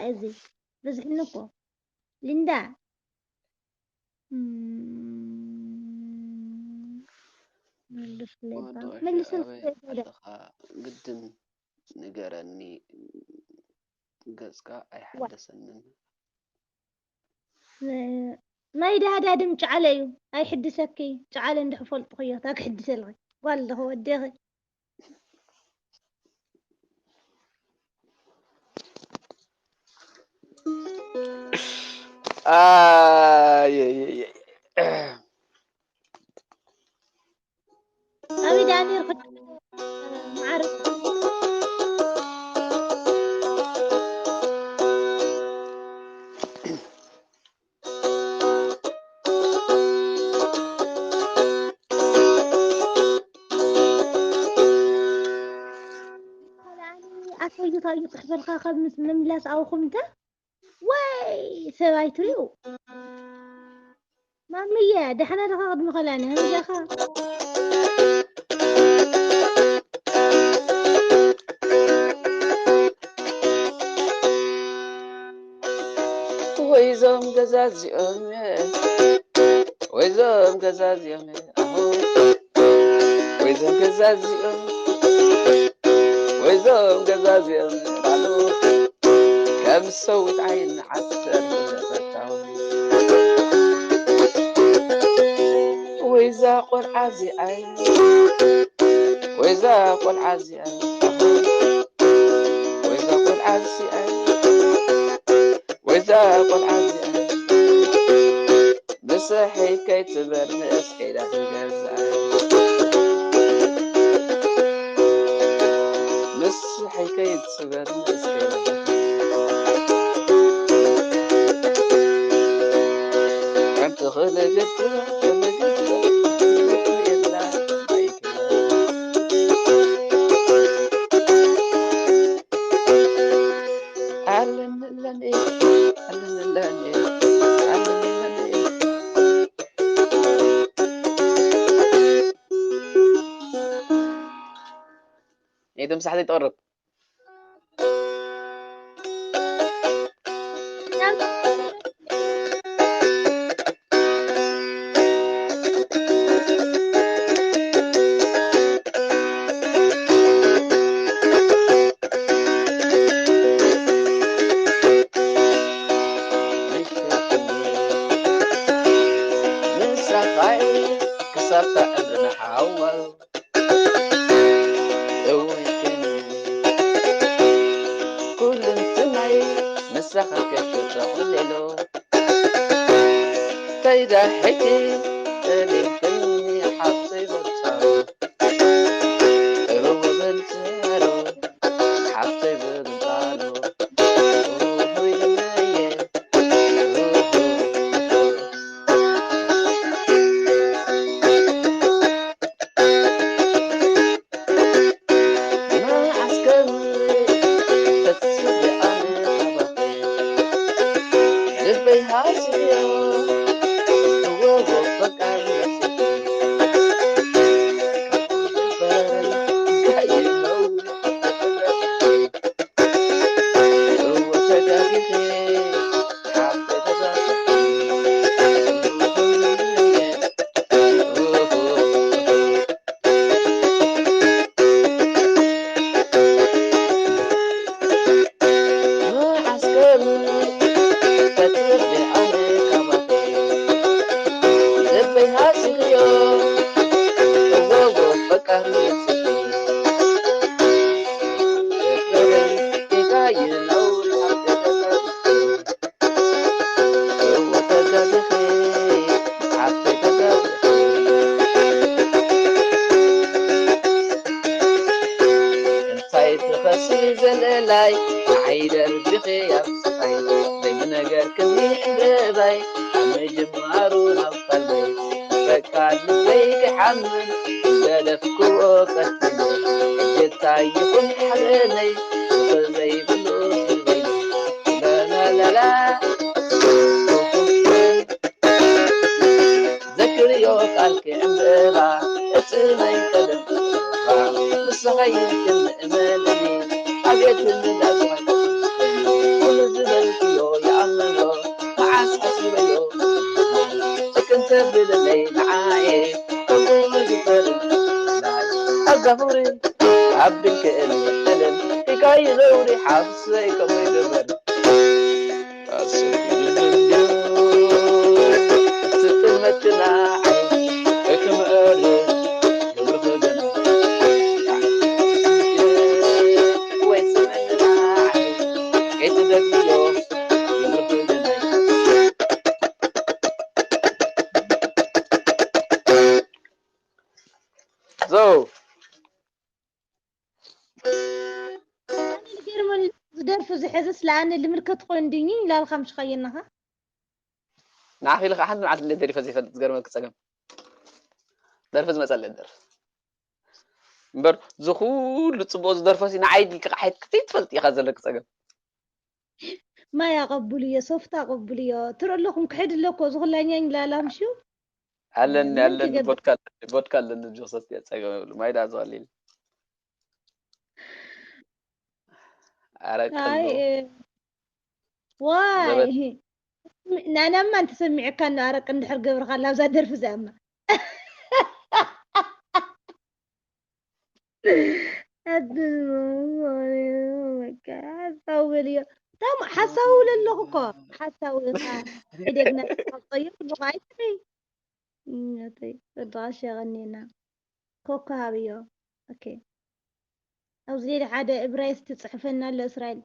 እዚ በዝሕኒ እኮ። ሊንዳ። እም፣ መልስለይ እባ። ወዶሽ መልስለይ ኣበይ ወደ ኣለኻ? ግድን ንገረኒ፣ ገጽካ ዋ። ኣይሓደሰንን። ናይ ዳህዳ ድም ጨዓለ እዩ። ኣይሕድሰኪ። ጨዓለ እንድሕር ፈልጥኽዮ፣ እታ ክሕድሰልኺ። ጓል ኣለኹ ወደኺ። ኣየየየ። ኣበይ ደኣ ነይርኩ? መዓር። ኣሰዩ ታዩ ጽሕፈልካ ካብ ምስ ምምላስ ኣውኹምተ ወይ ሰብኣይ ትሪኡ። ማምየ፣ ደሕና ዲኻ? ቅድሚ ኸላኒ፣ ሃመይ ዲኻ? ወይዞም ገዛ እዚኦም፣ ወይዞም ገዛ እዚኦም፣ ኣሆ፣ ወይዞም ገዛ እዚኦም፣ ወይዞም ገዛ እዚኦም፣ ኣሉ፣ ከም ሰዊት ዓይኒ ዓተር ፈታው። ወይዛ ቆልዓ እዚኣይ፣ ወይዛ ቆልዓ እዚኣይ፣ ወይዛ ቆልዓ እዚኣይ፣ ወይዛ ቆልዓ እዚኣይ፣ ንስሐይ ከይትበል ንእስከይዳ ንገዛይ። ንስሐይ ከይትበል ንእስከይዳ ሓንቲ ክልግት ክልግት የላ ኣይክላ። ኣለንለኔ፣ ኣለንለኔ፣ ኣለንለኔ። ኢድም ሳሕቲ ትቕርብ። ምሳኻይ ክሳብ እምርና ሓዋሩ እወይከኒ ኩልንትናይ ምሳኻ ከሸጠ ኩሌሎ ከይዳ ሕጂ ጠሊምክኒ ሓፍተይ በልፃሉ እወ በልፃሉ ሓፍተይ በልፃሉ እወ ይለየ እወ እንታይ ትኸሲ ዘለላይ ንዓይ ደርቢኺ ኣብ ስቓይ ዘይነገርክኒ ዕምበባይ ካብ ምጅማሩ ናብ ቀልበይ በቃ ልበይ ክሓምን ዝገደፍክዎ ቀትሉ ሕጂ እንታይ ይኹን ሓዘነይ ፍቕሪ ዘይብሉ ህዝበይ ላላላላ ዘክርዮ ቃልኪ ዕምበባ እቲ ናይ ቀደም ትዝታ ንስኺ ይምክን እመንኒ ኣቤት ንዳግማይ ብለለይ ንዓየ ከምኡ ይግበር ኣጋፍሪ ኣብ ድንክእል ቀለም ሒካይ ዘውሪ ሓፍሰይ ከምኡ ይግበር ኣሰግድልዮ ስትመትና ኣይክምዕር ወይ ስምዕና ከይትደግምዮ So ዝደርፉ ዝሕዝስ ለኣነ ልምልከት ኮይኑ ድኝ ላልካ ምሽ ኸየናኻ ንዓኺ ኢለ ከዓ ሓንቲ መዓልቲ እንደ ደሪፈ ዘይፈልጥ ዝገርመልክ ፀገም ደርፊ ዝመፀለ ደርፊ እምበር ዝኩሉ ፅቡቅ ዝደርፎ ሲ ንዓይ ድልካ ሓይት ክትይ ትፈልጥ ኢኻ ዘለክ ፀገም ማይ ኣቐብልዮ ሶፍት ኣቐብልዮ ትርኢ ኣለኹም ክሕድ ኣለኮ ዝኹላኛኝ ላላምሽው ኣለኒ ኣለኒ ቦድካ ኣለኒ ጆሰስ ፀገም የብሉ ማይ ዳ ዝቐሊል ኣረቂ ኣይ ኣሎ እ፣ ዋይ ዘበት ናናማ እንተሰሚዕካ ን ኣረቂ እንድሕር ገብርካ ላብዛ ደርፊ እዚኣማ ኣድሞ በቃ ሓሳዊ በልዮ ታም ሓሳዊ ውለ ኣለኹ እኮ ሓሳዊ ኢኻ ሕደግና ተቐይር ኣለኹ ኣይትበይ እነተይ ወድቓ ሸቐኒና ኮኮ ሃብዮ ኦኬ ኣብዚ ሌሊ ሓደ እብራይስጥ ትፅሕፈና ኣሎ እስራኤል